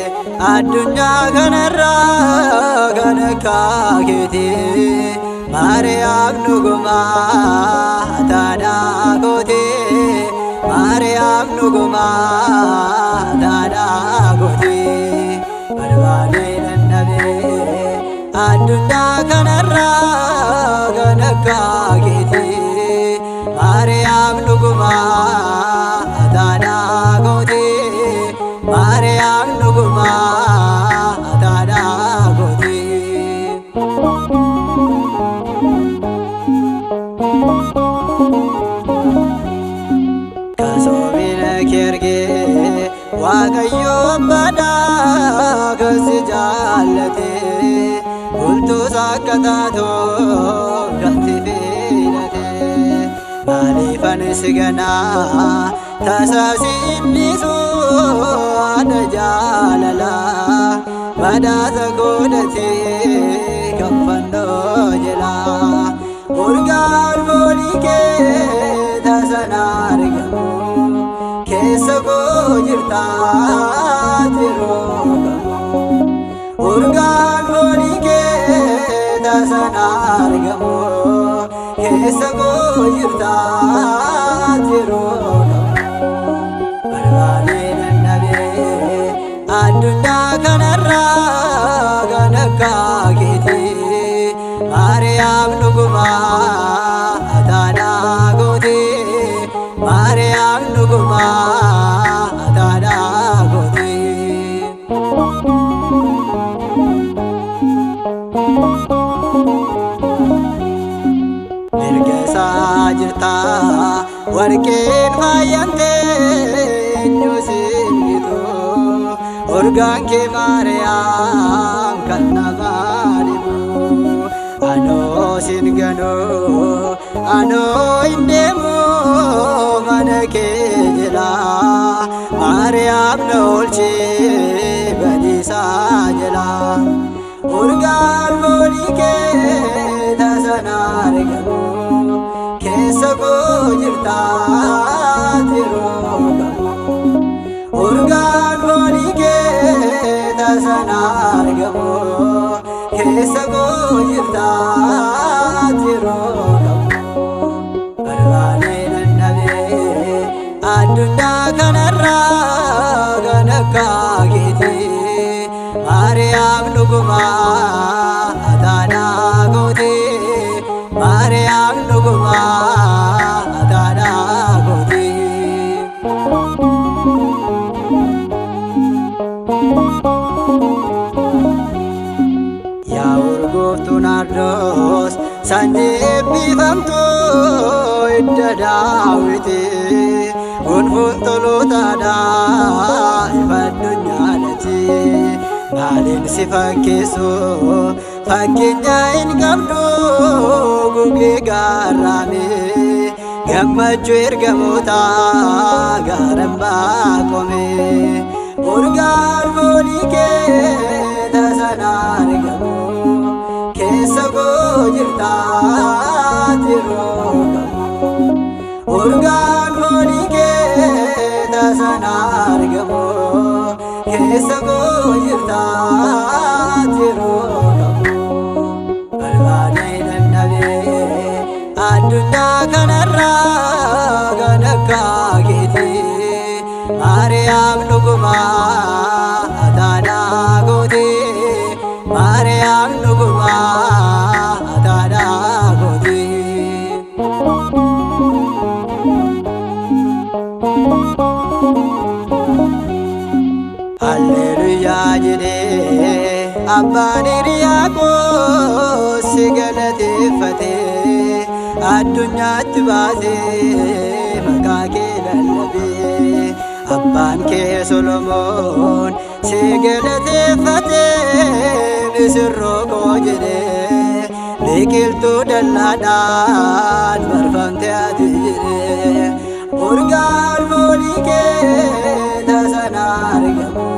Addunyaa kanarraa kan akka keetii Maariyaam dhugumaa taadhaa gootee Maariyaam dhugumaa taadhaa gootee barbaadee dadhabee addunyaa kanarraa kan akka keetii Maariyaam dhugumaa taadhaa gootee Maariyaam dhugumaa taadhaa gootee. Kasoomina kee argee Waaqayyo abbaadhaa kan si jaallate bultuus akka taatuuf kan si filate maaliif ani si ganaa tasaa si innisu haadha jaalalaa badhaasa godhatee kan fannoo jalaa urgaan foolii kee tasan argamu keessa koo jirtaa yeroo kamu urgaan foolii kee tasan argamu keessa koo jirtaa yeroo kamu barbaadee dadhabee addunyaa kanarraa kan akka keetii Maariyaam dhugumaa taadhaa gootee Maariyaam dhugumaa taadhaa gootee. Mirga isaa jirtaa warqeen faayamtee eenyu siin gitu urgaan kee Maariyaam kan nama dhibu anoo siin ganuu anoo hin deemu mana kee jala Maariyaam na oolchee badiisaa jala urgaan foolii kee tasan argamu keessa koo jirtaa yeroo kamu urgaan foolii kee tasan argamu keessa koo jirtaa yeroo kamu barbaadee dadhabee addunyaa kanarraa kan akka keetii Maariyaam dhugumaa taadhaa gootee Maariyaam dhugumaa taadhaa gootee. Yaa urgooftuu Naardoos sanyii eebbifamtuu hidda Daawwitii gonfoon tolootaadhaa ifa addunyaadhaati. Maaliin si fakkeessu fakkeenya hin qabdu gugee gaarraame gammachuu ergamootaa gaaraan baaqome urgaan foolii kee tasan argamu keessa koo jirtaa yeroo kamu urgaan foolii kee tasan argamu keessa koo jirtaa yeroo kamu barbaadee dadhabee addunyaa kanarraa kan akka keetii Maariyaam dhugumaa taadhaa gootee Maariyaam dhugumaa taadhaa gootee. Alleluuyaa jedhee abbaan hiriyaa koo si Addunyaatti baasee maqaa kee lallabee, abbaan kee Solomoon si galateeffatee misirroo koo jedhee, biqiltuu dallaadhaan marfamte ati jedhee. Urgaan foolii kee tasana argamu,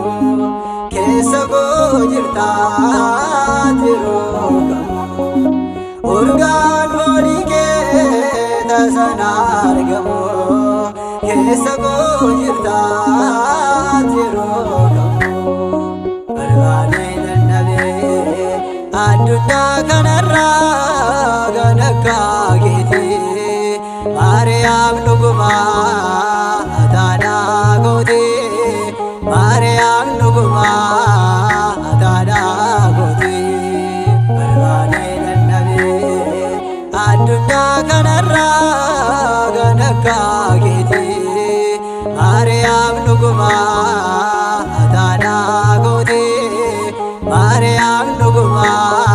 keessa koo jirtaa yeroo kamu. Urgaan foolii kee tasana argamu, keessa koo jirtaa yeroo kamu. Barbaadee dadhabee addunyaa kanarraa kan akka keetii, Maariyaam dhugumaa ataadhaa gootii, Maariyaam dhugumaa ataadhaa gootii. Barbaadee dadhabee addunyaa kanarraa kan akka keetii, Maariyaam dhugumaa ataadhaa gootii, Maariyaam dhugumaa